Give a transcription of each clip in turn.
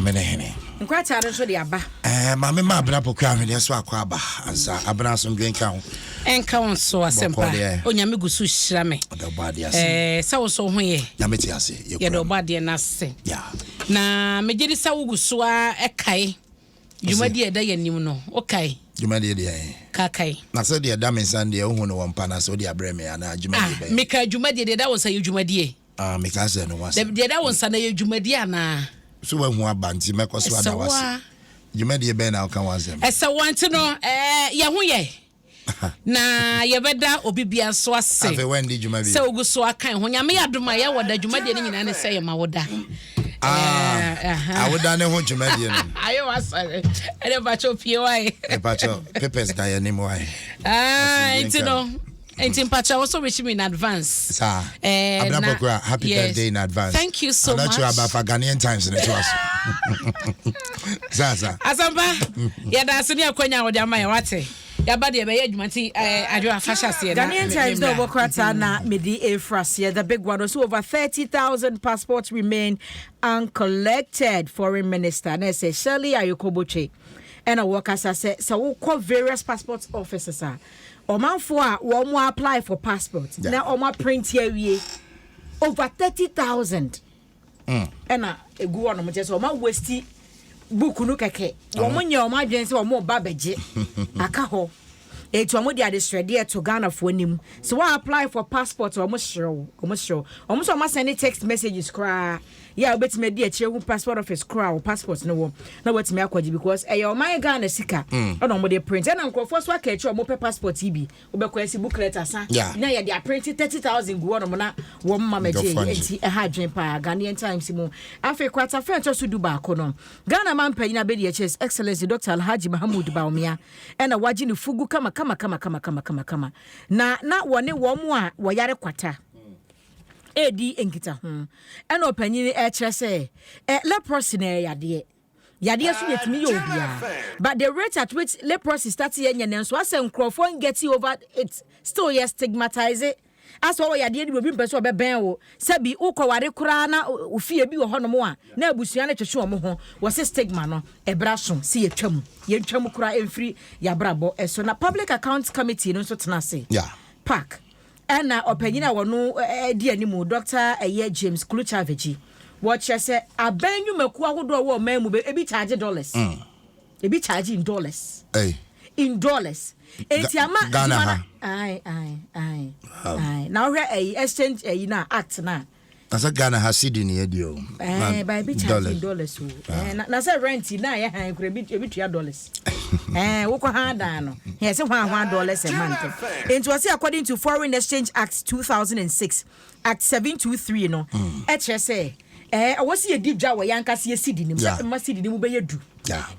Nyame ne hene. Nkrataa no nso de aba. Ɛɛ maame ma abena pokua ahweneɛ so akɔ aba ansa abena asomdwe nka ho. Ɛnka wo nso asɛmpa. Onyame gu so hyira me. Ɔdɔ bɔ adeɛ ase. Ɛɛ sɛ wo so ho yɛ. Nyame te ase. Yɛdɔ ɔbɔ adeɛ no ase. Yeah. Na megye di sɛ wogu so ara ɛkae dwumadi a ɛda yɛn anim no. Wokae? Dwumadie deɛ ɛhe? Kaakae. Na sɛ deɛ ɛda me nsa no deɛ wohu no wɔ mpa no ase wode abrɛ me anaa dwumadie ah, bɛn? Meka dwumadie deɛ ɛda wo nsa yɛ dwumadie. Ah, meka sɛ no wasɛm. Deɛ ɛda wo nsa no yɛ dwumadie anaa? So wahu aba nti mɛkɔ so ada wase. Dwumadie bɛn na woka ho asɛm? Ɛsɛ wɔn nti no ɛɛ yɛn ho yɛ. Na yɛbɛda obi bia nso ase. Afei wandi dwuma bi. Sɛ ogu so akan ho. Nyame yɛ adom a yɛwɔ da dwumadie no nyinaa ne sɛ yɛma wo da. Ah, awoda ne ho dwumadie no. Ayɛ wasɔre. Ɛdɛ mpakyɛ pie wae. Mpakyɛ papers da yɛn anim wae. Ah, nti no. Nti mpakyɛ wo so wish me in advance. Saa. Eh, Abena Pokua, happy yes. birthday in advance. Thank you so much. Anacho Abafa Ghanaian Times ne to aso. Saa saa. Asampa, yɛda ase ne akwanya a wɔde ama yɛ wate. Yaba deɛ bɛyɛ adwuma nti eh, adwo afa hyɛ aseɛ na. Ghanaian Times na ɔbɔ krataa na mede efra aseɛ the big one so over 30,000 passports remain uncollected foreign minister na ɛsɛ Shirley Ayoko Botwe ɛna wɔkasa sɛ sɛ wokɔ various passport offices a Ɔmanfoɔ a wɔn apply for passport na wɔn aprint awie over 30,000 ɛna egu hɔ nom kyɛ sɛ wɔn awasti book no kɛkɛ wɔn nyɛ wɔn adwene sɛ wɔn ba bɛgye aka hɔ eti wɔn de adesrɛdeɛ to Ghanafoɔ anim sɛ wɔn apply for passport wɔn serew wɔn serew wɔn nso wɔn asɛn text messages koraa. Yɛ a wobɛtumi adi akyire ahu passport office korɔ a wo passport no wɔ na woatumi akɔgye because ɛyɛ ɔman Ghana sika mm. ɛna wɔde print ɛna nkurɔfoɔ so aka akyire a wɔpɛ passport yi bi wobɛkɔ asi booklet asa na yɛde aprint 30,000 gu hɔnom na wɔn mma mɛgye nti ɛha adwene paa Ghanaian Times mu afei kratafa ɛtɔ so 11 no Ghana man panyin abɛdi akyire His Excellency Dr. Alhaji Mahamudu Bawumia ɛna wagye ne fugu kama kama kama kama kama kama kama na na wɔne wɔn a wɔyare kwata redi nkitaho. Ɛna ɔpanyin no ɛkyerɛ sɛ ɛ leprosy na ɛyɛ yadeɛ. Yadeɛ so yɛtumi yɛ obiara. But the rate at which leprosy start yɛ nyɛ nanso asɛ nkurɔfoɔ get over it still yɛ stigmatize asɛ ɔwɔ yadeɛ no bi obi mpɛ sɛ ɔbɛbɛn wo sɛbi wokɔware koraa na ofie bi wɔ hɔnom a na abusua no twetwe wɔn ho wɔse stigma no ɛbra so sɛ yɛtwam yɛntwam koraa ɛmfiri yɛabrabɔ ɛso na public account committee no nso tena ase park Ɛna ɔpanyin a wɔno di anim, Dɔkta ɛyɛ James Klutse-Avegyi, wɔkyerɛ sɛ aban nnwumakuo ahodoɔ a ɛwɔ ɔman mu bɛ ebi charge dollars, mm. ebi charge in dollars, hey. in dollars. Eti ama Ghana ha. Ayi ayi ayi ayi. Na wohwɛ ɛyi exchange ɛyi na act na. Na sɛ Ghana ha cedi ne yɛdi o. Ɛɛ ba ebi charge in dollars o. Ɛɛ na na sɛ rent na yɛ han kura ebi ebi tua dollars. Ɛɛ wokɔ han dan no yɛ sɛ hwan hwan dollars a month. Nti wɔsi according to Foreign Exchange Act 2006 Act 723 no ɛkyerɛ sɛ ɛɛ ɛwɔ sɛ yɛdi dwa wɔ yɛn ankasa yɛ cedi nim sɛ mma cedi no mu bɛyɛ du.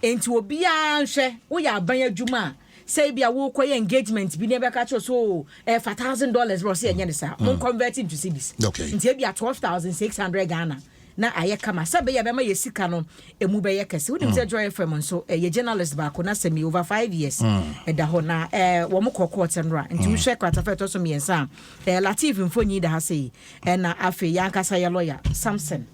Nti obiara nhwɛ woyɛ aban adwuma a. Sɛ ebia worekɔyɛ engagement bi na yɛbɛka kyerɛ wo sɛ oh, ɛfa $1,000 bra, ɔsɛ yɛnyɛ no saa. Mo convert into cedis. Nti ebia 12,600 Ghana na ayɛ kama. Sɛ ɛbɛyɛ a ɛbɛma yɛ sika no emu bɛyɛ kɛse. Wonim sɛ Joy FM nso yɛ journalist baako na sɛmi over 5 years ɛda hɔ na wɔn kɔ court nnora. Nti wohwɛ kratafa ɛtɔ so mmiɛnsa a, Latif mfonyin da ha sei. Ɛna afei yɛn ankasa yɛ lawyer Samson.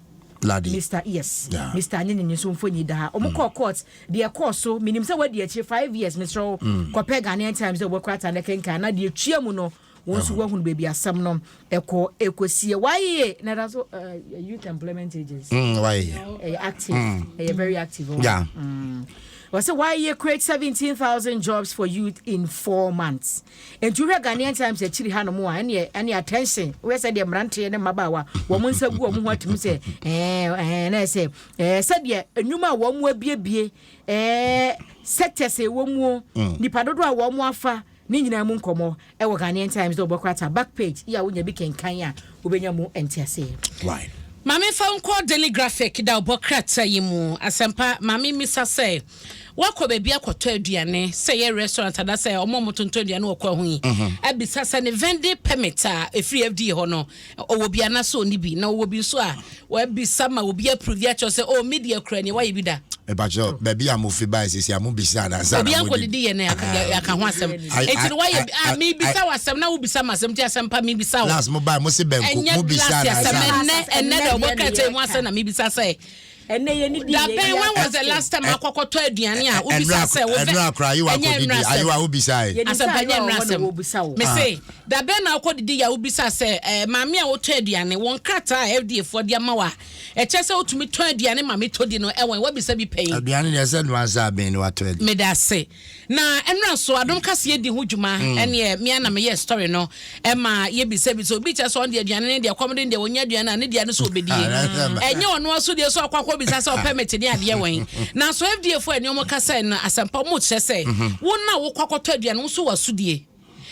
Ladi. Mr. Yes. Yeah. Mr. Anyenini nso mfonyin da ha. Wɔn kɔɔ court deɛ ɛkɔɔ so menim sɛ wadi akyire 5 years mesrɛ wo kɔpɛ Ghanaian Times sɛ wobɛkɔ ata ne kenkan na deɛ tua mu no wɔn nso woahunu baabi asɛm no ɛkɔ ɛkɔsie wayeye na ɛda so Youth Employment Agency wayeye ɛyɛ active ɛyɛ very active yeah. Wɔsɛ wayeye create 17,000 jobs for youth in 4 months. Nti wohwɛ Ghanaian Times akyiri ha nom a ɛneɛ ɛne attention wohwɛ sɛ deɛ mmeranteɛ ne mmabaawa wɔn nsa gu wɔn ho atum sɛ ɛɛ ɛɛ na ɛsɛ ɛɛ sɛdeɛ nnwuma a wɔn abiebie ɛɛ sectors a ɛwɔ mu nipa dodoɔ a wɔn afa ne nyinaa mu nkɔmɔ ɛwɔ Ghanaian Times dɛ wɔbɛkɔ ata back page yi a wonya bi kenkan a wobɛnya mu nteaseɛ. Maame fa nkɔ Daily Graphic da ɔbɔ krataa yi mu asɛmpa maame misa sɛ wakɔ baabi akɔtɔ aduane sɛ yɛ restaurant anaasɛ ɔmo a ɔmo tontɔn aduane wɔ kwan ho yi abisa sɛ ne vending permit a ɛfiri FDA hɔ no ɔwɔ bi anaasɛ ɔni bi na ɔwɔ bi nso a wabisa ma obi approve akyerɛ sɛ oh media kura ni wayɛ bi da. Mepakyɛ baabi a mofi bae sisi a mobisa anansa obi ankɔdidi yɛ no yɛaka ho asɛm enti no wayɛ a mebisa wo asɛm na wobisa ma asɛm nti asɛm pa mebisa wo last mo bae mo se bɛnko ɛnyɛ mobisa last asɛm anansa ɛnɛ ɛnɛ da ɔbɔ krataa mu asɛm na mebisa sɛ. Ɛnɛ yɛ ni di Da bɛn, when was the last time akɔkɔtɔ aduane a wobisa sɛ wo Ɛnura akora ayewa akɔdidi ayewa wobisa yi. Asɛmpa nyɛ nnura asɛm. Mese da bɛn na wokɔdidi yɛ a wobisa sɛ eh, maame a wotɔ aduane wɔn krataa a FDA foɔ de ama wo a ɛkyɛ sɛ wotumi tɔn aduane ma metɔ di no ɛwɔn wabisa bi pɛn. Aduane deɛ sɛ noa sɛ aben ne watɔ adi. Meda ase. Na ɛnora nso Adom Kaseɛ di ho dwuma ɛneɛ mea na meyɛ story no ɛma yɛbisa bisa obi kyɛ sɛ ɔno deɛ aduane ne deɛ kɔm de ne deɛ ɔnya aduane a ne deɛ no so ɔbɛdie ɛnyɛ ɔno aso deɛ so akɔ akɔ bisa sɛ ɔpɛ mete ne adeɛ wɛn nanso FDA foɔ ɛne ɔmo kasa no asɛmpa ɔmo kyerɛ sɛ wo na wokɔ akɔtɔ aduane wo nso wɔ asodie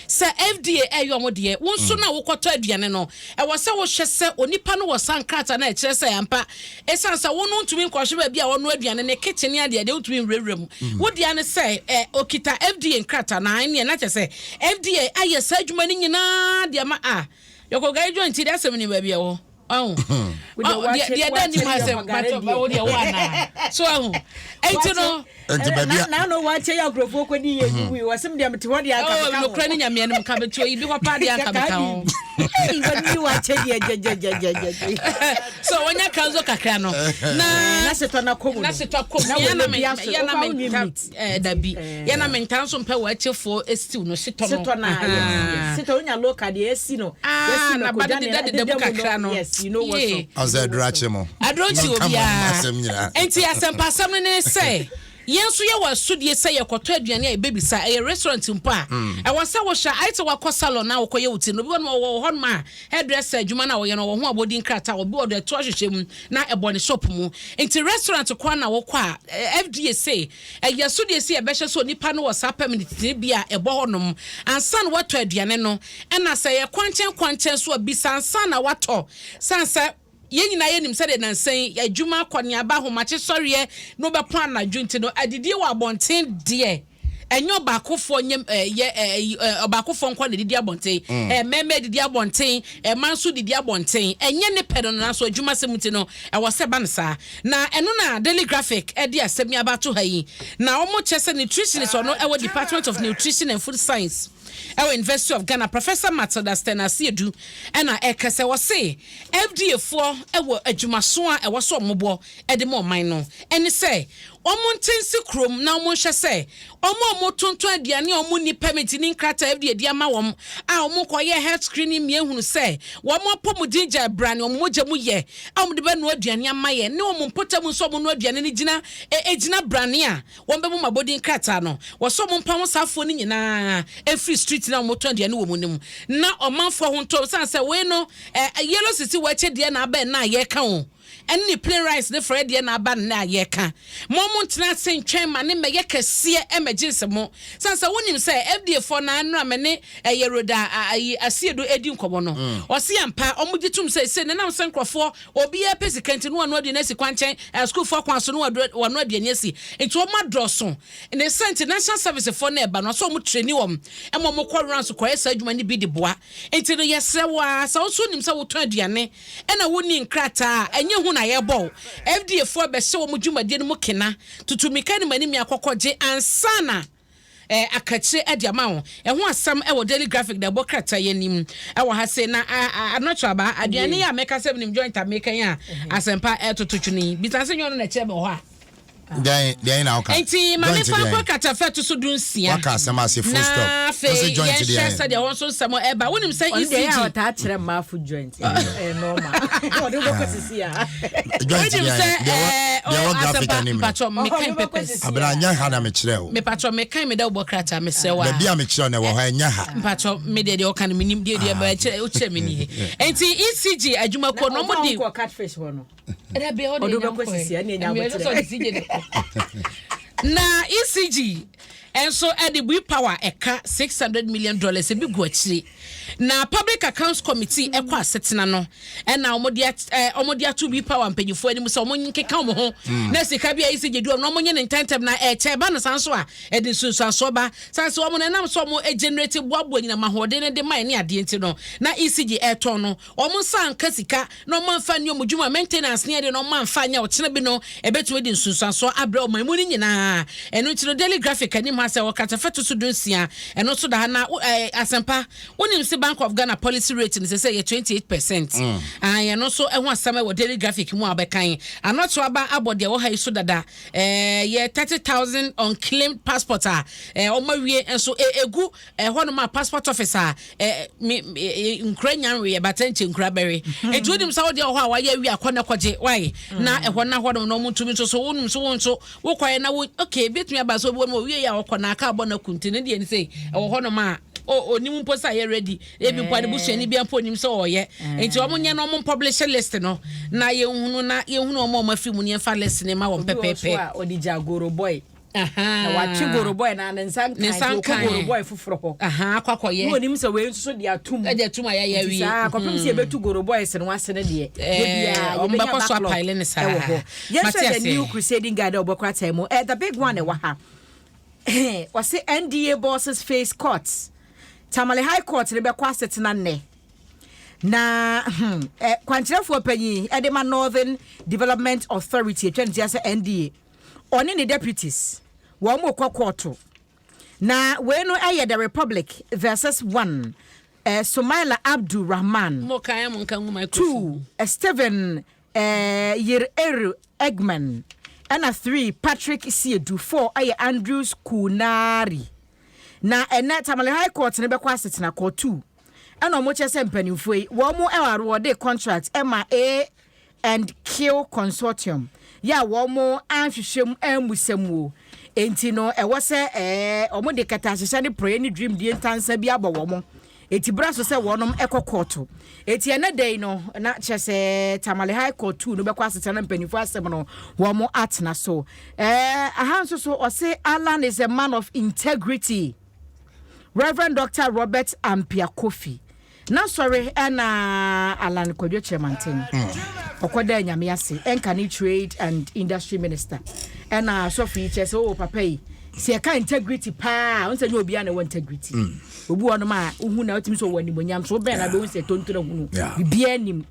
Sɛ FDA reyɛ wɔn deɛ, wo nso no a wokɔtɔ aduane no, ɛwɔ sɛ wohwɛ sɛ onipa no wɔ saa nkrataa no a ɛkyerɛ sɛ ampa, ɛsiane sɛ wo no wontumi nkɔhwɛ baabi a wɔnoa aduane, ne kitchen ne adeɛ deɛ wontumi nwurawura mu. Wo dea ne sɛ ɛ, ɔkita FDA nkrataa no, aane, na kyerɛ sɛ FDA ayɛ saa adwuma no nyinaa de ama a, yɔkɔ joint deɛ asɛm nim baabi a ɛwɔ. ɔho deɛ ɛda nim ha sɛ mpatɔ wo deɛ wo anaa so ɔho ɛnti no nti baabi a na no wakyɛ yɛ nkurɔfoɔ kɔdi yɛ wuwui wɔsɛm deɛ mete hɔ deɛ anka meka ho nokorɛ ne nyameɛ no mu ka bɛtuo yi bi hɔ paa deɛ anka meka ho wɔdi wakyɛ deɛ gyɛgyɛgyɛgyɛgyɛ so wɔnya ka nso kakra no na na setɔ na kɔm no na setɔ kɔm na yɛna wɔn bi aso yɛna wofa wo ni menta meat dabi yɛna menta nso mpɛ wɔ akyifoɔ stew no setɔ no setɔ na yes setɔ wonya local deɛ esi no Ah, yɛsi no na ba kogya de ne deda deda mu kakra no. yes you know what's Yeah. up Ɔsɛ aduro akye mo. Aduro nkye Monka mo obiara. asɛm nyinaa. Nti asɛmpasɛm no ne sɛ yɛn nso yɛwɔ asodie sɛ yɛkɔtɔ aduane a yɛbɛbisa ɛyɛ restaurant mpo a ɛwɔ sɛ wohwɛ ayɛ sɛ wakɔ salon na wokɔyɛ wo ti no obi wɔ nom ɔwɔ hɔ nom a hairdresser adwuma no a wɔyɛ no ɔwɔ ho abɔdin krataa obi wɔ do ɛto ahwehwɛ mu na ɛbɔ ne shop mu nti restaurant kɔ na wokɔ a FDA se ɛyɛ asodie sɛ yɛbɛhyɛ sɛ onipa no wɔ saa permit no bi a ɛbɔ hɔ nom ansa na watɔ aduane no. Ɛna sɛ ɛyɛ kwankyɛn kwankyɛn nso a, bisa ansa na watɔ. Sane sɛ yɛn nyinaa yɛnim sɛdeɛ nansa yi adwuma, akɔneaba, ahomakye sɔreɛ na wobɛpɔn anadwo nti no, adidie wɔ abɔnten deɛ, ɛnyɛ ɔbaakofoɔ nyɛ yɛ ɔbaakofoɔ nko na ɛdidi abɔnten. Mmarima didi abɔnten, mmaa nso didi abɔnten. Ɛnyɛ ne pɛ no, nanso adwumasɛm nti no, ɛwɔ sɛ ɛba no saa. Na ɛno na Daily Graphic de asɛm yi aba ato ha yi. Na wɔkyerɛ sɛ nutritionist ɔno ɛwɔ Department of Nutrition and Food Science ɛwɔ University of Ghana, Professor Matilda Stern Asiedu ɛna ɛka sɛ wɔse FDA foɔ ɛwɔ adwumaso a ɛwɔ sɛ wɔbɔ de ma ɔman no ɛne sɛ wɔn nte nsi kurom na wɔn nhwɛ sɛ wɔn a wɔtontɔn aduane a wɔn nni permit ne nkrataa FDA de ama wɔn a wɔn kɔyɛ health screening mmea hunu sɛ wɔn apɔmuden gya brane wɔn mogya mu yɛ a wɔde bɛnoa aduane ama yɛn ne wɔn mpɔtam nso a wɔnoa aduane no gyina gyina brane a wɔbɛbɔ mu abɔdin krataa no. Wɔsɛ wɔn mpam saafoɔ no nyinaa mfiri street no a wɔtɔn aduane wɔ mu no mu na ɔmanfoɔ ho ntɔ wɔn sane sɛ wei no yellow sisi wɔakyɛ deɛ na aba ɛnna a yɛreka o ɛne ne plain rice ne frɔeɛ deɛ na aba nnɛ a yɛreka. Mo mo ntena ase ntwɛn ma ne mmɛyɛ kɛseɛ mmɛgye nsɛmo sane sɛ wonim sɛ FDA foɔ na nnora me ne ɛyɛ Rhoda ayi Asiedu redi nkɔmmɔ no, ɔse ampa wɔn gye tom sɛ sei na ɛnam sɛ nkorɔfoɔ obiara pɛ sika nti na wɔanoa aduane asi kwankyɛn, asukuufoɔ akwan so na wɔanoa aduane asi nti wɔn adɔɔso. Ne saa nti National Service foɔ no ɛba no ɔsɛ wɔn traini wɔn ma wɔn kɔ rounds kɔyɛ saa adwuma no bi de boa. Nti no yɛsrɛ wo ara sɛ wo nso wonim sɛ wotɔn aduane ɛna wonni nkrataa a, ɛnyɛ hu na yɛbɔ wo. FDA foɔ bɛhyɛ wɔn dwumadie no mu kena, tutu mmirika ne m'anim akɔkɔgye ansa na eh, akakyire de ama wo. Ɛho asɛm wɔ Daily Graphic da ɛbɔ krataa yi anim wɔ ha sei. Na anɔtwe aba, aduane yi a meka sɛ menim joint a meka yi a asɛmpa ɛtoto twene yi, bisa sɛ nyɛ ɔno na ɛkyerɛ me wɔ hɔ a. Dɛn dɛn na woka? Nti ma Joint mefa deɛn? nkɔ katafɛ to so 16. Waka asɛm ase full Na stop. afei Wose joint yɛnhwɛ deɛn? sɛdeɛ hɔ nso nsɛm ɛba. Wonim sɛ Ɔno deɛ ɛyɛ a ECG. ɔtaa kyerɛ mmaa food joint. Ɛyɛ normal. Ɔde wobɛkɔ sisi a. Joint Wonim deɛn? sɛ Deɛ wɔ ɛɛ deɛ wɔ graphic asɛmpa anim no. mpatwɔ mekan Ɔde wobɛkɔ papers. sisi Abena a. nyɛ ha na mekyerɛ o. Mepatwɔ mekan meda wobɔ krataa mesrɛ wo a. Baabi a mekyerɛ no ɛwɔ hɔ ɛnyɛ ha. Mpatwɔ me deɛ deɛ ɔka no menim deɛ deɛ bɛkyerɛ wokyerɛ me nie. Nti ECG adwumakuo Na no ɔma ɔmo de wonkɔ catfish hɔ no. Dabi ɛhɔ Ɔde deɛ wobɛkɔ nya sisi a ɛne ɛnya nkɔɛ. Ɛmi ɛsɛ sɛ aboterɛ. ɔde CJ de kɔ. Na ECG nso ɛde Bui Power ɛka $600 million ebi gu akyire. Na Public Accounts Committee ɛkɔ asetena no ɛna wɔn de at ɛɛ wɔn de ato Bui Power mpanyinfoɔ anim sɛ wɔn nkeka wɔn ho na sika bi a ECG di wɔn na wɔn nye ne ntɛntɛm na ɛkyɛ ɛba no saa nso a ɛde nsunsuansoɔ ba. San sɛ wɔn na ɛnam sɛ wɔn generate boaboa anyinam ahoɔden no de ma ɛne adeɛ nti no na ECG ɛretɔn no wɔn nsa anka sika na wɔn amfa anni wɔn dwuma, maintenance ne adeɛ na wɔn amfa anyɛ ɔkyena bi no ɛbɛtumi de nsunsuansoɔ abrɛ ɔman mu no nyinaa. Ɛno nti no Daily Graphic anim ha sɛ wɔ kratafa to so 16 ɛno nso da ha na ɛɛ asɛmpa wonim sɛ Bank of Ghana policy rate no sɛ yɛ 28%. Ɛno nso ɛho asɛm wɔ Daily Graphic mu a wɔbɛkan. Anɔto aba abɔ deɛ ɛwɔ ha yi so dada. Yɛ 30,000 unclaimed passport a ɔmo awie nso egu ɛhɔnom a passport office a me nkura nyanwe yɛ bata nkyɛn nkura bɛre. Eti wonim sɛ wodeɛ wɔ hɔ a wayɛ awie akɔ ne kɔgye wae na ɛhɔ na hɔnom na ɔmo ntumi nso so wonim so wo nso wokɔɛ na wo okay ebetumi aba so obi wɔ no owie yɛ a ɔkɔ na aka abɔ na kunti ne deɛ ne sɛ ɛwɔ hɔnom a onim mpo sɛ ayɛ ready, ebi mpo ade busuani bi mpo onim sɛ ɔyɛ, nti ɔmo nyɛ na ɔmo publish list no na yɛnhunu ɔmo a ɔmo afiri mu ne yɛmfa list ne ma wɔn Obi wɔ so pɛpɛɛpɛ. a ɔde gya goro boy na watwe goro boy na ne nsa nkan Ne nsa nti ɔkɔ nkan. goro boy foforɔ hɔ Akɔ akɔyɛ. Na onim sɛ wei nso so de atum. Ɛde atum a yɛayɛ Nti awie. saa kɔpem sɛ yɛbɛtu goro boys no ase no deɛ, da biara ɔmo yɛbɛnya bɛkɔ so backlog apaele ne saa. ɛwɔ hɔ. Yɛhwɛ Mate the aseɛ. New Crusading Guide a ɔbɛkɔ ata mu, the big one ɛwɔ ha, wɔse NDA bosses face court. Tamale High Court ne bɛkɔ asetena nnɛ na kwankyerɛfoɔ panyin ɛde ma Northern Development Authority, atwa ne ti sɛ NDA, ɔne ne deputies wɔn mo kɔ kɔɔto. Na wei no ɛyɛ the Republic versus one Somaila Abdul Rahman, mo kan mo nka ngu microphone. Two, Stephen Yer Eru Egman, ɛna three, Patrick Siedu, four ɛyɛ Andrews Kunari. Na ɛnɛ Tamale High Court ne bɛkɔ asetena court two, ɛna ɔmo kyerɛ sɛ mpanimfoɔ yi wɔn mo ɛwɔ awɔde contract ɛma A and Q Consortium yɛ a wɔn mo anhwehwɛ mu ɛmmusa mu o, enti no ɛwɔ sɛ ɔmo de kɛtɛ ahyehyɛ ne porɔyɛ ne dream die ntansa bi abɔ wɔn mo, eti bra so sɛ wɔnom ɛkɔ kɔɔto. Eti ɛnɛ da yi no na kyerɛ sɛ Tamale High Court two no bɛkɔ asetena na mpanimfoɔ asɛm no wɔn mo atena so. Aha nso so ɔse Alan is a man of integrity. Reverend Dr Robert Ampia Kofi na sɔre ɛna Alan Kwadwo Kyerɛmanten ɔkɔda Nyame ase ɛnka ne Trade and Industry Minister, ɛna asɔfo yi kyerɛ sɛ o papa yi sɛ yɛka integrity paa, wo sɛ nyɛ obiara na ɛwɔ integrity. Obi wɔ nom a wohu na wotumi sɛ ɔwɔ animonyam so wobɛn na bɛhu sɛ tontoro hunu biribiara nim.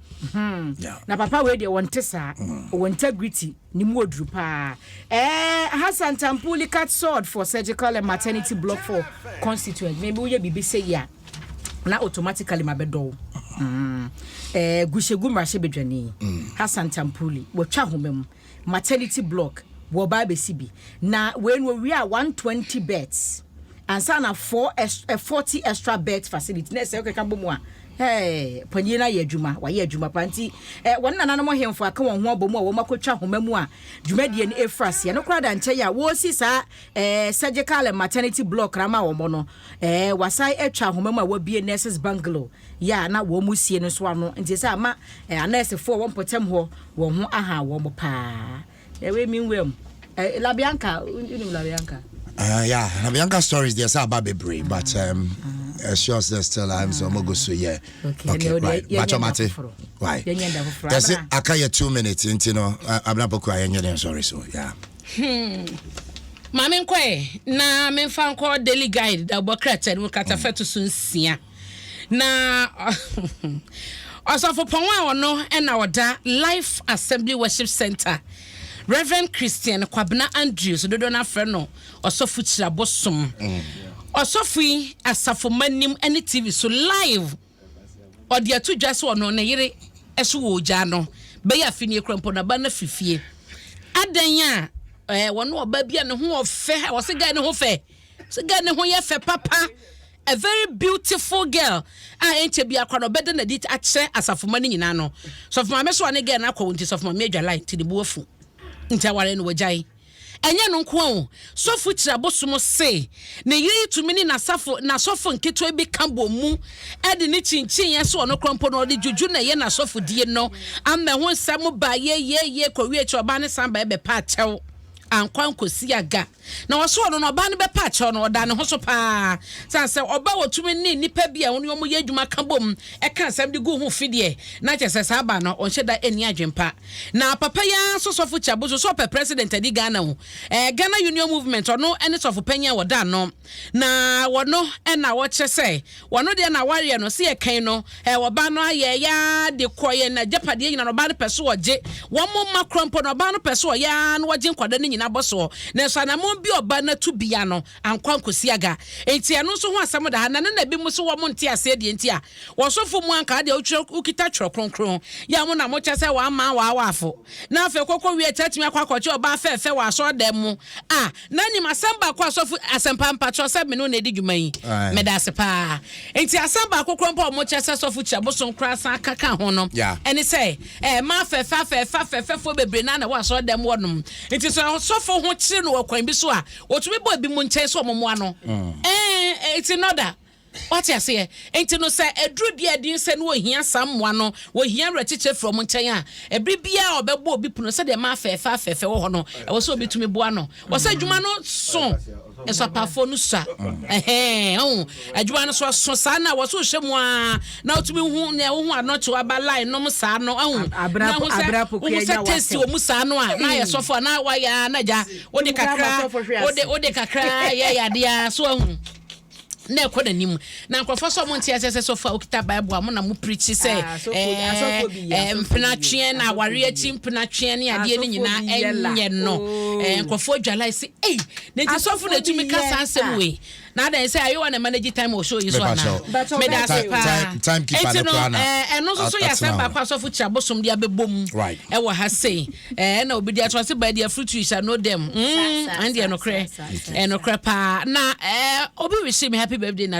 Na papa wei deɛ wɔnte saa, ɔwɔ integrity ne mu oduru paa. Hassan Tampuli cut sword for surgical and maternity block for constituent. Maybe woyɛ biribi sɛ yi a na automatically ma bɛdɔw. Gushegu mmarahyɛ badwani Hassan Tampuli wɔtwa ahoma mu maternity block wɔba abɛsi bi, na wei no wɔwie a 120 beds ansa na 4 40 extra bed facility na ɛsɛ wokeka bɔ mu a, hey, panyin no ayɛ adwuma, wayɛ adwuma pa. Nti wɔn nananom ahemfo aka wɔn ho abɔ mu a wɔn akɔtwa ahoma mu a dwumadie no efura aseɛ no koraa da nkyɛn a wɔresi saa surgical and maternity block rama wɔn no, wasan atwa ahoma mu a wɔabie nurses bungalow yɛ a na wɔn mu sie no nso ano, nti sɛ ama anɛɛsefoɔ wɔn mpɔtam hɔ wɔn ho aha wɔn paa. Ɛwɛ mi nwura mu Labianca, wonim Labianca? Yeah, Bianca stories there's about bebree, but sure there's still I'm so go so yeah. Okay, Okay, no, right. yeah, Bacho mate. foforo. Why? Yɛnyɛ da foforɔ. That's it. Abena. Aka yɛ 2 minutes into no abna poku ayɛ sorry so yeah. Maame nkɔɛ na memfa nkɔ Daily Guide da bɔ krataa no mu katafɛ to so 6 na ɔsɔfo pɔn a ɔno ɛna ɔda Life Assembly Worship Center, Reverend Christian Kwabena Andrews, dodoɔ no afrɛ no Ɔsɔfo Kyirabosom. Ɔsɔfo yi asafo nim ne TV so live ɔde ato dwa sɛ ɔno ne yere ɛso wɔ ogya no bɛyɛ afe nie kura mpo naba no fifie adan a wɔne ɔba bi a ne ho ɔfɛ, wɔsɛ guy ne ho fɛ, sɛ guy ne ho yɛ fɛ papa, a very beautiful girl a ɛnkyɛ bi akora no ɔbɛda n'adi akyerɛ asafoma no nyinaa no. Sɔfo maame so a ne girl no akɔ wo nti sɔfo maame adwa line nti ne bu afu nti aware no wɔgyae. Ɛnyɛ no nko o, sɔfo kyerɛ abosom se ne yere tumi ne n'asafo n'asɔfo nketewa bi ka bɔ mu ɛde ne kyinkyin yɛ so ɔno korɔ mpo no ɔde dwudwu na ɛyɛ n'asɔfodie no ama ho nsɛm ba yeyeye kɔwie akyi ɔbaa ne san ba ɛbɛpa akyɛw ankwa nkosi aga na wɔso ɔno no ɔbaa no bɛpa akyɛw no ɔda ne ho so paa san sɛ ɔba wɔtumi ne nipa bi a wɔne wɔn yɛ adwuma ka bom ɛka asɛm de gu ho fi deɛ na kyerɛ sɛ saa ba no ɔnhyɛ da ɛni adwempa. Na papa yi ara nso sɔfo Kyabo so sɛ ɔpɛ president adi Ghana ho Ghana Union Movement, ɔno ɛne sɔfo panyin a wɔda ano na wɔno ɛna wɔkyerɛ sɛ wɔno deɛ na wareɛ no sɛ yɛkan no ɔbaa no ayɛ yaa de kɔ yɛ na agyapadeɛ nyina no ɔbaa no pɛ so ɔgye wɔn mo mma korɔ mpo na ɔbaa no pɛ so ɔyɛ na wɔgye nkwadaa no nyinaa. n'abɔsoɔ, nanso anammɔn bi ɔba n'atu bia no ankɔ ankɔsi aga. Enti ɛno nso ho asɛm da ha, na ne na bi mu so wɔn nte aseɛ deɛ nti a wɔsɔfo mu anka deɛ wotwerɛ wokita Twerɛ Kronkron yɛ a mo na mokyɛ sɛ wɔama wɔawaafo, na afei kɔkɔ wie kyɛ tumi akɔ akɔkye ɔbaa fɛɛfɛ wɔ asɔredan mu a na nim asɛm baako. Asɔfo Asɛmpa, mpakyɛw, sɛ me no na ɛdi dwuma yi, meda ase paa. Nti asɛm baako korɔ mpo a ɔmo kyerɛ sɛ sɔfo kyerɛ bosom koraa san kaka ho no ɛne sɛ mmaa fɛɛfɛ afɛɛfɛ afɛɛfɛfoɔ bebree na wɔ asɔredan mu hɔnom, nti sɛ ɔsɔfo ho kyerɛ no wɔ kwan bi so a, wɔtumi bɔ ebi mu nkyɛn sɛ ɔmo mmoa no. Ɛɛ nti nɔda wate aseɛ. Nti no sɛ aduru deɛ ɛdi sɛ no wɔhia saa mmoa no, wɔhia werɛkyekyɛ firi ɔmo nkyɛn a, ɛbere biara ɔbɛbɔ obi pono sɛdeɛ mmaa fɛɛfɛ afɛɛfɛ wɔ hɔ no, ɛwɔ sɛ obi tumi boa no wɔ sɛ adwuma no so nsɔpafoɔ no sua. Ɛhɛn, ɔho adwuma no so ɔso saa na wɔ so hyɛ mu a na wotumi hu nea wohu anɔkye waba line nom saa no, ɔho na ho sɛ wohu sɛ taste wɔ mu saa no a, na ayɛ sɔfo a na wayɛ a na gya wode kakra wode kakra yɛ yadeɛ so, ɔho na ɛkɔ n'anim na nkurɔfoɔ sɛ ɔmo nte aseɛ sɛ sɔfo a okita Bible a mo na mo preach sɛ mpenatweɛ na aware akyi mpenatweɛ ne adeɛ no nyinaa ɛnyɛ no. Nkurɔfoɔ dwala sɛ ei, na nti sɔfo na etumi ka saa nsɛm wei na adan sɛ ayewa na manage time wɔ show yi so ana? Meda ase paa. Eti no ɛno nso so yɛ asɛm baako asɔfo kyerɛ abosom de abɛbɔ mu ɛwɔ ha sei. Ɛna obi de ato ase by their fruit you shall know them. Ɛn deɛ nokorɛ, ɛnokorɛ paa na obi wish me happy birthday na